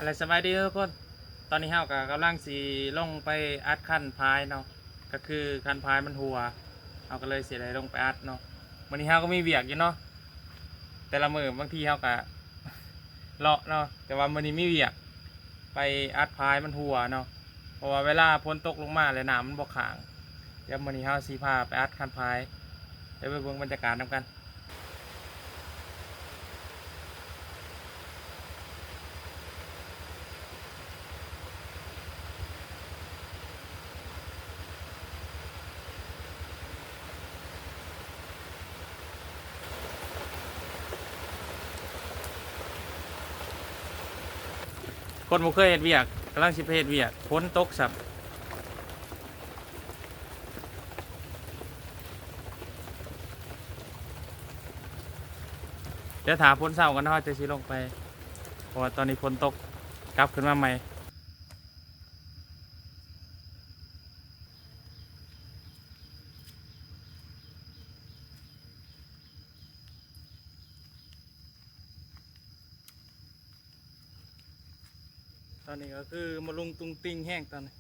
ແລະ ສະບາຍດີທຸກຄົນ. ຕອນນີ້ເຮົາກໍກຳລັງຊິລົງໄປອັດຄັນພາຍເນາະ, ກໍຄືຄັນພາຍມັນຮົ່ວ ເຮົາກໍເລີຍຊິໄດ້ລົງໄປອັດເນາະ. ມື້ນີ້ເຮົາກໍມີວຽກຢູ່ເນາະ, ແຕ່ລະມື້ບາງທີເຮົາກໍເລາະເນາະ, ແຕ່ວ່າມື້ນີ້ມີວຽກ ໄປອັດພາຍມັນຮົ່ວເນາະ, ເພາະວ່າເວລາຝົນຕົກລົງມາແລ້ວນ້ຳມັນບໍ່ຄ້າງ. ດຽວມື້ນີ້ເຮົາຊິພາໄປອັດຄັນພາຍ, ດຽວໄປເບິ່ງບັນຍາກາດນຳກັນ. ຄົນບໍ່ເຄີຍເຮັດວຽກ ກຳລັງຊິໄປເຮັດວຽກ ຝົນຕົກຊ້ຳ. ດຽວຖ້າຝົນເຊົາກ່ອນເນາະ ເຮົາຈັ່ງຊິລົງໄປ, ເພາະວ່າຕອນນີ້ຝົນຕົກ ກັບຂຶ້ນມາໃໝ່. ຕອນນີ້ກໍຄືມາລຸງຕຸງຕິງແຮງຕອນນີ້.